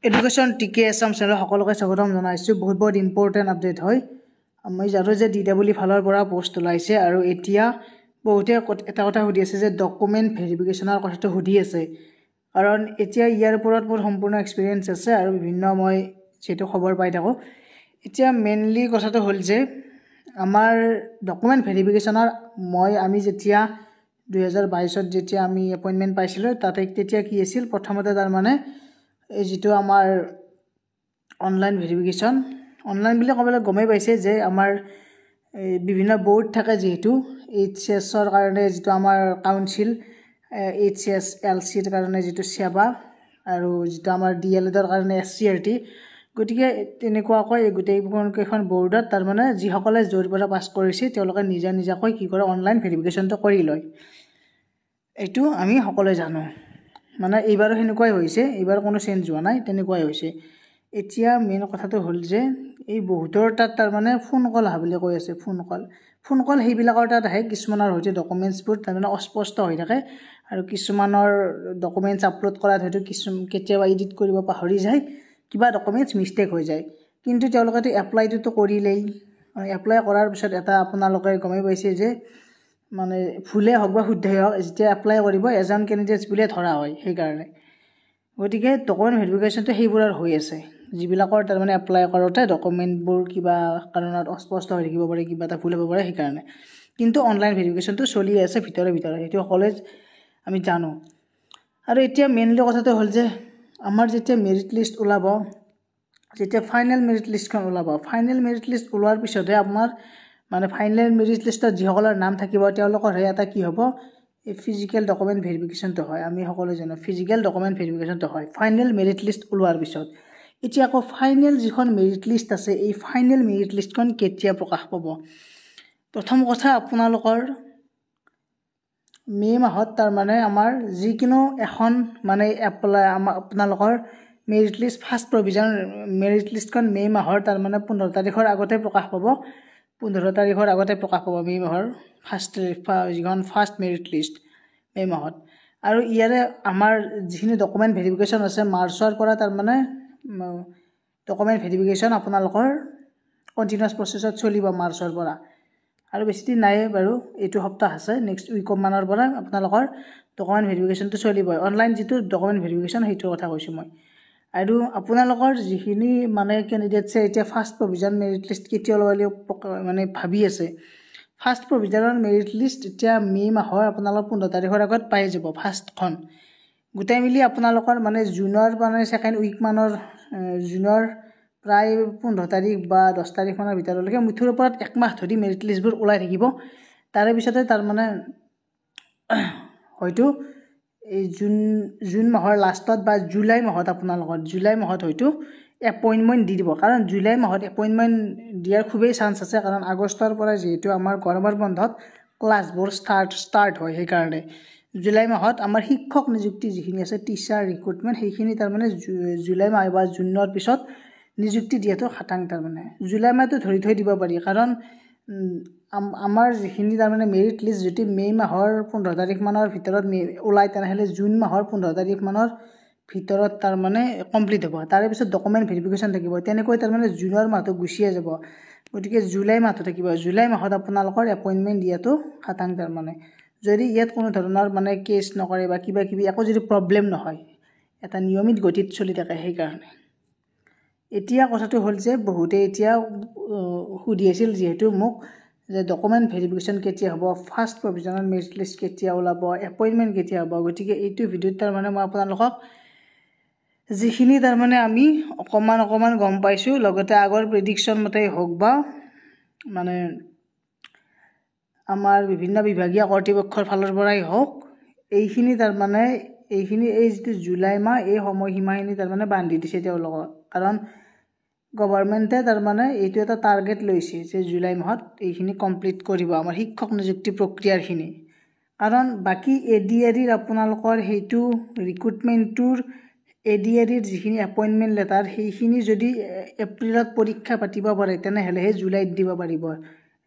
Education T কে এছাম চেনেলত সকলোকে স্বাগতম জনাইছোঁ। বহুত বহুত ইম্পৰ্টেণ্ট আপডেট হয়। আমি জানো যে ডি ডাবল ই ফালৰ পৰা পষ্ট ওলাইছে আৰু এতিয়া বহুতে এটা কথা সুধি আছে যে ডকুমেণ্ট ভেৰিফিকেশ্যনৰ কথাটো সুধি আছে, কাৰণ এতিয়া ইয়াৰ ওপৰত মোৰ সম্পূৰ্ণ এক্সপিৰিয়েঞ্চ আছে আৰু বিভিন্ন মই যিহেতু খবৰ পাই থাকোঁ। এতিয়া মেইনলি কথাটো হ'ল যে আমাৰ ডকুমেণ্ট ভেৰিফিকেশ্যনৰ আমি যেতিয়া 2022ত যেতিয়া আমি এপইণ্টমেণ্ট পাইছিলোঁ, তাতে তেতিয়া কি আছিল? প্ৰথমতে তাৰমানে এই যিটো আমাৰ অনলাইন ভেৰিফিকেশ্যন, অনলাইন বুলি ক'বলৈ গমেই পাইছে যে আমাৰ এই বিভিন্ন বৰ্ড থাকে, যিহেতু এইচ এছৰ কাৰণে যিটো আমাৰ কাউন্সিল, এইচএছএলচিৰ কাৰণে যিটো ছেবা আৰু যিটো আমাৰ ডি.এল.এডৰ কাৰণে এছচিইআৰটি। গতিকে তেনেকুৱাকৈ এই গোটেইখন কেইখন বৰ্ডত তাৰমানে যিসকলে য'ৰ পৰা পাছ কৰিছে, তেওঁলোকে নিজা নিজাকৈ কি কৰে, অনলাইন ভেৰিফিকেশ্যনটো কৰি লয়। এইটো আমি সকলোৱে জানো। মানে এইবাৰো সেনেকুৱাই হৈছে, এইবাৰ কোনো চেঞ্জ হোৱা নাই, তেনেকুৱাই হৈছে। এতিয়া মেইন কথাটো হ'ল যে এই বহুতৰ তাত তাৰমানে ফোন কল অহা বুলি কৈ আছে। ফোন কল সেইবিলাকৰ তাত আহে। কিছুমানৰ হয়তো ডকুমেণ্টছবোৰ তাৰমানে অস্পষ্ট হৈ থাকে আৰু কিছুমানৰ ডকুমেণ্টছ আপলোড কৰাত হয়তো কেতিয়াবা এডিট কৰিব পাহৰি যায়, কিবা ডকুমেণ্টছ মিষ্টেক হৈ যায়। কিন্তু তেওঁলোকেতো এপ্লাইটোতো কৰিলেই। এপ্লাই কৰাৰ পিছত এটা আপোনালোকে গমেই পাইছে যে মানে ভুলেই হওক বা শুদ্ধই হওক, যেতিয়া এপ্লাই কৰিব, এজন কেণ্ডিডেটছ বুলিয়ে ধৰা হয় সেইকাৰণে। গতিকে ডকুমেণ্ট ভেৰিফিকেশ্যনটো সেইবোৰৰ হৈ আছে, যিবিলাকৰ তাৰমানে এপ্লাই কৰোঁতে ডকুমেণ্টবোৰ কিবা কাৰণত অস্পষ্ট হৈ থাকিব পাৰে, কিবা এটা ভুল হ'ব পাৰে সেইকাৰণে। কিন্তু অনলাইন ভেৰিফিকেশ্যনটো চলি আছে ভিতৰে ভিতৰে, সেইটো সকলোৱে আমি জানো। আৰু এতিয়া মেইনলি কথাটো হ'ল যে আমাৰ যেতিয়া মেৰিট লিষ্ট ওলাব, যেতিয়া ফাইনেল মেৰিট লিষ্টখন ওলাব, ফাইনেল মেৰিট লিষ্ট ওলোৱাৰ পিছতহে আপোনাৰ মানে ফাইনেল মেৰিট লিষ্টত যিসকলৰ নাম থাকিব, তেওঁলোকৰহে এটা কি হ'ব, এই ফিজিকেল ডকুমেণ্ট ভেৰিফিকেশ্যনটো হয়। আমি সকলোৱে জানো ফিজিকেল ডকুমেণ্ট ভেৰিফিকেশ্যনটো হয় ফাইনেল মেৰিট লিষ্ট ওলোৱাৰ পিছত। এতিয়া আকৌ ফাইনেল যিখন মেৰিট লিষ্ট আছে, এই ফাইনেল মেৰিট লিষ্টখন কেতিয়া প্ৰকাশ পাব? প্ৰথম কথা, আপোনালোকৰ মে' মাহত তাৰমানে আমাৰ যিকোনো এখন মানে এপ্লাই আমাৰ আপোনালোকৰ merit list, first provision merit লিষ্টখন মে' মাহৰ তাৰমানে 15 তাৰিখৰ আগতে প্ৰকাশ পাব। 15 তাৰিখৰ আগতে প্ৰকাশ পাব মে' মাহৰ ফাৰ্ষ্ট যিখন ফাৰ্ষ্ট মেৰিট লিষ্ট মে' মাহত। আৰু ইয়াৰে আমাৰ যিখিনি ডকুমেণ্ট ভেৰিফিকেশ্যন আছে, মাৰ্চৰ পৰা তাৰমানে ডকুমেণ্ট ভেৰিফিকেশ্যন আপোনালোকৰ কণ্টিনিউৱাছ প্ৰচেছত চলিব মাৰ্চৰ পৰা। আৰু বেছি দিন নাইয়ে বাৰু, এইটো সপ্তাহ আছে, নেক্সট উইকমানৰ পৰা আপোনালোকৰ ডকুমেণ্ট ভেৰিফিকেশ্যনটো চলিব, অনলাইন যিটো ডকুমেণ্ট ভেৰিফিকেশ্যন সেইটোৰ কথা কৈছোঁ মই। আৰু আপোনালোকৰ যিখিনি মানে কেণ্ডিডেটছে এতিয়া ফাৰ্ষ্ট প্ৰভিজন মেৰিট লিষ্ট কেতিয়া ওলাব মানে ভাবি আছে, ফাৰ্ষ্ট প্ৰভিজনৰ মেৰিট লিষ্ট এতিয়া মে' মাহৰ আপোনালোকৰ 15 তাৰিখৰ আগত পাই যাব ফাৰ্ষ্টখন। গোটাই মিলি আপোনালোকৰ মানে জুনৰ মানে ছেকেণ্ড উইকমানৰ, জুনৰ প্ৰায় 15 তাৰিখ বা 10 তাৰিখমানৰ ভিতৰলৈকে, মুঠৰ ওপৰত একমাহ ধৰি মেৰিট লিষ্টবোৰ ওলাই থাকিব। তাৰে পিছতে তাৰমানে হয়তো এই জুন মাহৰ লাষ্টত বা জুলাই মাহত, আপোনালোকৰ জুলাই মাহত হয়তো এপইণ্টমেণ্ট দি দিব। কাৰণ জুলাই মাহত এপইণ্টমেণ্ট দিয়াৰ খুবেই চান্স আছে, কাৰণ আগষ্টৰ পৰা যিহেতু আমাৰ গৰমৰ বন্ধত ক্লাছবোৰ ষ্টাৰ্ট হয়, সেইকাৰণে জুলাই মাহত আমাৰ শিক্ষক নিযুক্তি যিখিনি আছে, টিচাৰ ৰিক্ৰুটমেণ্ট, সেইখিনি তাৰমানে জুলাই মাহ বা জুনৰ পিছত নিযুক্তি দিয়াটো খাটাং। তাৰমানে জুলাই মাহটো ধৰি থৈ দিব পাৰি, কাৰণ আমাৰ যিখিনি তাৰমানে মেৰিট লিষ্ট যদি মে' মাহৰ 15 তাৰিখমানৰ ভিতৰত ওলায়, তেনেহ'লে জুন মাহৰ 15 তাৰিখমানৰ ভিতৰত তাৰমানে কমপ্লিট হ'ব। তাৰে পিছত ডকুমেণ্ট ভেৰিফিকেশ্যন থাকিব। তেনেকৈ তাৰমানে জুনৰ মাহটো গুচিয়ে যাব। গতিকে জুলাই মাহটো থাকিব। জুলাই মাহত আপোনালোকৰ এপইণ্টমেণ্ট দিয়াটো খাটাং তাৰমানে, যদি ইয়াত কোনো ধৰণৰ মানে কেছ নকৰে বা কিবা কিবি একো যদি প্ৰব্লেম নহয়, এটা নিয়মিত গতিত চলি থাকে সেইকাৰণে। এতিয়া কথাটো হ'ল যে বহুতে এতিয়া সুধি আছিল যিহেতু মোক যে ডকুমেণ্ট ভেৰিফিকেশ্যন কেতিয়া হ'ব, ফাৰ্ষ্ট প্ৰভিজনেল মেৰিট লিষ্ট কেতিয়া ওলাব, এপইণ্টমেণ্ট কেতিয়া হ'ব। গতিকে এইটো ভিডিঅ'ত তাৰমানে মই আপোনালোকক যিখিনি তাৰমানে আমি অকণমান অকণমান গম পাইছোঁ, লগতে আগৰ প্ৰেডিকশ্যন মতেই হওক বা মানে আমাৰ বিভিন্ন বিভাগীয় কৰ্তৃপক্ষৰ ফালৰ পৰাই হওক, এইখিনি তাৰমানে এইখিনি এই যিটো জুলাই মাহ, এই সময়সীমাখিনি তাৰমানে বান্ধি দিছে তেওঁলোকক। কাৰণ গভৰ্ণমেণ্টে তাৰমানে এইটো এটা টাৰ্গেট লৈছে যে জুলাই মাহত এইখিনি কমপ্লিট কৰিব আমাৰ শিক্ষক নিযুক্তি প্ৰক্ৰিয়াৰখিনি। কাৰণ বাকী এডিআৰইৰ আপোনালোকৰ সেইটো ৰিক্ৰুটমেণ্টটোৰ, এডিআৰইৰ যিখিনি এপইণ্টমেণ্ট লেটাৰ, সেইখিনি যদি এপ্ৰিলত পৰীক্ষা পাতিব পাৰে, তেনেহ'লেহে জুলাইত দিব পাৰিব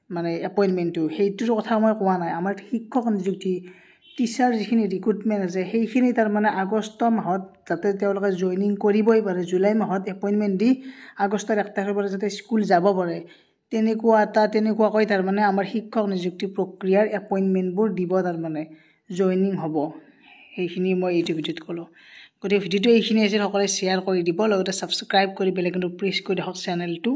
মানে এপইণ্টমেণ্টটো। সেইটোৰ কথা মই কোৱা নাই। আমাৰ শিক্ষক নিযুক্তি টিচাৰ যিখিনি ৰিক্ৰুটমেণ্ট আছে, সেইখিনি তাৰমানে আগষ্ট মাহত যাতে তেওঁলোকে জইনিং কৰিবই পাৰে, জুলাই মাহত এপইণ্টমেণ্ট দি আগষ্টৰ 1 তাৰিখৰ পৰা যাতে স্কুল যাব পাৰে, তেনেকুৱাকৈ তাৰমানে আমাৰ শিক্ষক নিযুক্তি প্ৰক্ৰিয়াৰ এপইণ্টমেণ্টবোৰ দিব, তাৰমানে জইনিং হ'ব। সেইখিনি মই এইটো ভিডিঅ'ত ক'লোঁ। গতিকে ভিডিঅ'টো এইখিনি আছিল। সকলোৱে শ্বেয়াৰ কৰি দিব, লগতে ছাবস্ক্ৰাইব কৰি বেল আইকনটো প্ৰেছ কৰি ৰাখক চেনেলটো।